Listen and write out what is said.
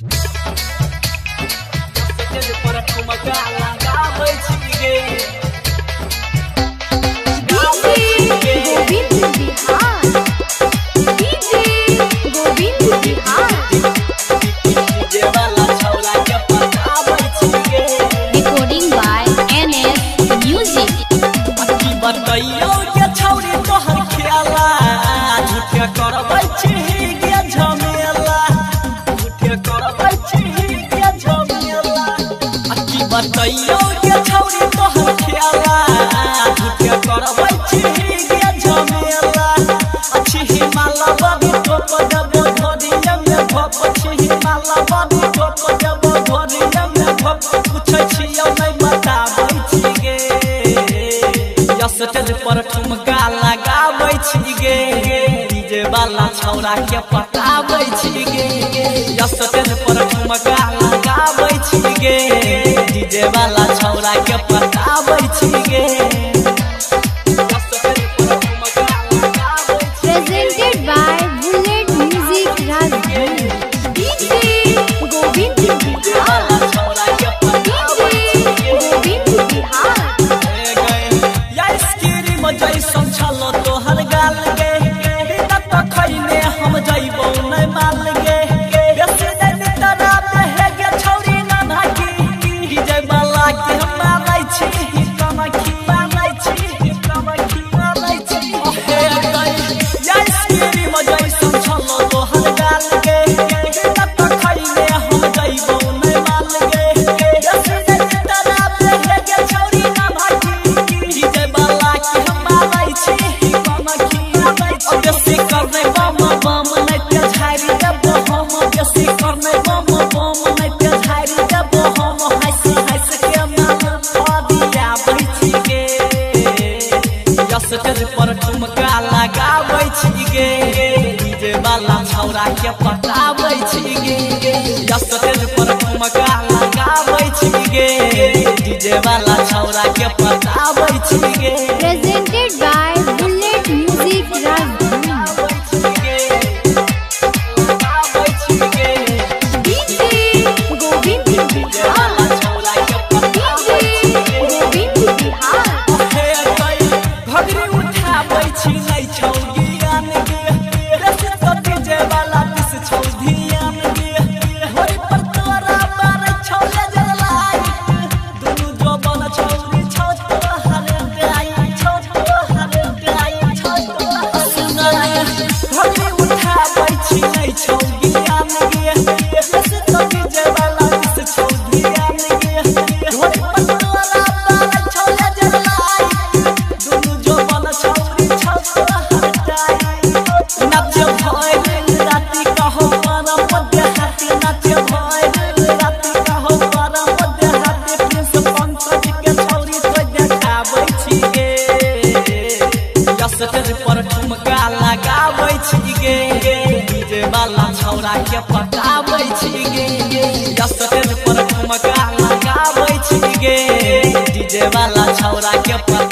Stage पर ठुमका लगाबै छी गे। DJ Govind Bihar, DJ Govind Bihar. DJ वाला छौरा के पटाबै छी गे। Recording by NS Music. की बतैयौ गे छौरी तोहर खेला, झूठे करबै छी गे झमेला, झूठे करबै छी गे झमेला। की बतैयौ गे छौरी तोहर खेला, झूठे करबै छी गे झमेला। छी हिमालय बड़ी टोप देबो धोरिया में भप, छी हिमालय बड़ी टोप देबो धोरिया में भप। पूछै छियौ नै बताबै छी गे, स्टेज पर ठुमका लगाबै छी गे। डीजे वाला छौरा के पटाबै छी गे। स्टेज पर ठुमका लगाबै छी गे, डीजे वाला छौरा के पटाबै छी गे। स्टेज पर ठुमका लगाबै छी। Presented by Bullet Music Rajdhani. DJ Govind Bihar, छौरा के DJ पटाबै छी गे। Govind Bihar. Ice cream जैसन छल तोहर गाल गे, बिना तो खैने हम जैबौ नै माल गे। बेसी दिन तोरा हे गे छौरी नाना की, डीजे वाला के हम मारै छी कमखी, मारै छी कमखी, मारै छी हे गई। आइसक्रीम जैसन छल तोहर गाल गे, बिना तो खैने हम जैबौ नै माल गे। बेसी दिन तोरा हे गे छौरी नाना की, डीजे वाला के हम मारै छी कमखी। बेसी करने बम बम नै ते झाड़ि देबो हम, बेसी करने बम बम नै ते झाड़ि देबो हम। हँसि हँसि के माल फदियाबै छी गे। स्टेज पर ठुमका लगाबै छी गे, डीजे वाला छौरा के पटाबै छी गे। स्टेज पर ठुमका लगाबै छी गे, डीजे वाला छौरा के पटाबै छी गे। Presented by Bullet Music Rajdhani. DJ Govind Bihar, DJ Govind Bihar. घघरी उठाबै छी नै छौ ज्ञान गे, बेसी तो डीजे वाला दिस छौ ध्यान गे। होरी पर तोरा मारै छौ लेजर लाइट, दुनू जोबन छौरी छौ तोहर टाइट, छौ तोहर टाइट, छौ तोहर। घघरी उठाबै छी नै छौ ज्ञान गे, बेसी तो डीजे वाला दिस छौ ध्यान गे। होरी पर तोरा मारै छौ लेजर लाइट, दुनू जोबन छौरी छौ तोहर टाइट। नाच भइल राति कहो परम देहाती, नाच भइल राति कहो परम देहाती। प्रिंस पंकज के छौरी तो देखाबै छी गे। स्टेज पर ठुमका लगाबै छी गे, डीजे वाला छौरा के पटाबै छी गे। स्टेज पर ठुमका लगाबै छी गे, डीजे वाला छौरा के पटाबै